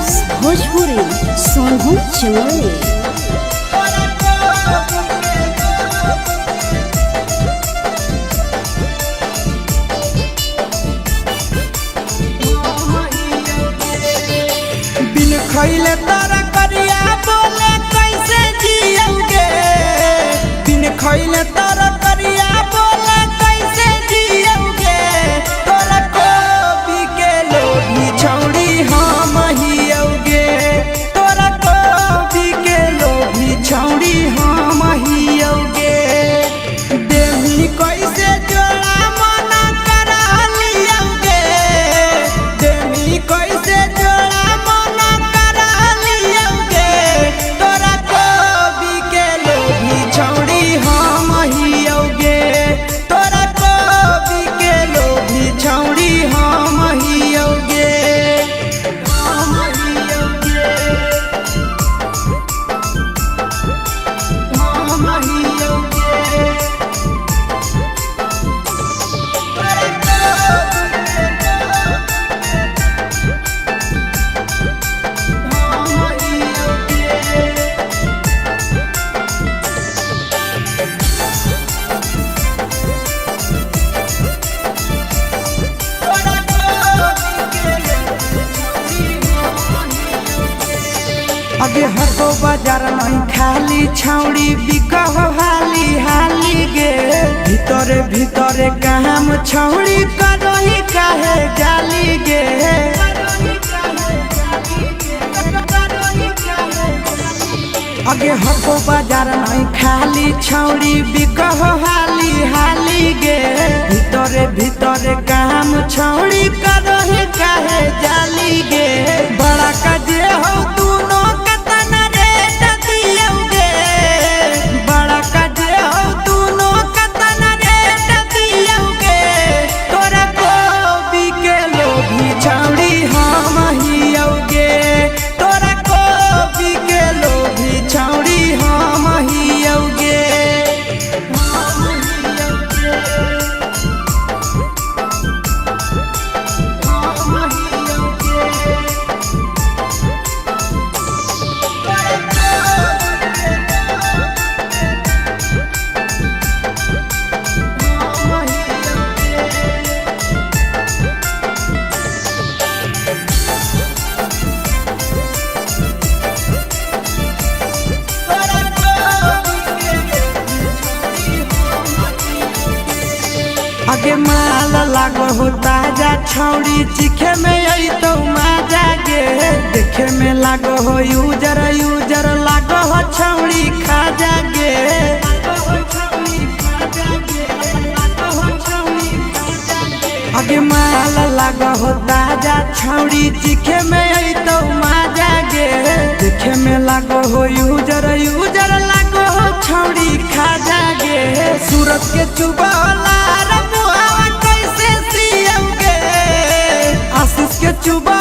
Films Bhojpuri Sonu Chamoli. बिन खैले तारा करिया बोले कैसे जियौगे, बिन खैले तारा करिया बोले कैसे जियौगे। तोरा कोबी के लोभी छौड़ी हम हियौगे, तोरा कोबी के लोभी छौड़ी हम हियौगे। देवी कैसे जोड़ा मना करा लियौगे, देवी कैसे जोड़ा मना करा लियौगे। तोरा कोबी के लोभी छौड़ी हम हियौगे, तोरा कोबी के लोभी छौड़ी हम हियौगे, हम हियौगे, हम हियौगे। अगे हको बाजार नहीं खाली छौड़ी बिकह हाली हाली गे, भीतरे भीतरे काम छौड़ी करही काहे जाली गे। अगे हको बाजार नहीं खाली छौड़ी बिकह हाली हाली गे, भीतरे भीतरे काम छौड़ी करही काहे जाली गे। बड़ा काजे हो तूनो कतना रेट दियौगे, बड़ा काजे हो तूनो कतना रेट दियौगे। तोरा कोबी के लोभी छौड़ी हम हियौगे, तोरा कोबी के लोभी छौड़ी हम हियौगे, हम हियौगे, हम हियौगे। अगे माल लागो हो ताजा छौड़ी चिखे में आई तो मजा गे, देखे में लागो हो यूजर यूजर लागो हो छौड़ी खा जागे। अगे माल लागो हो ताजा छौड़ी चिखे में आई तो मजा गे, देखे में लागो हो यूजर यूजर लागो हो छौड़ी खा जागे। सूरत के चुबाला कैसे सियौगे, आशीष के चुबा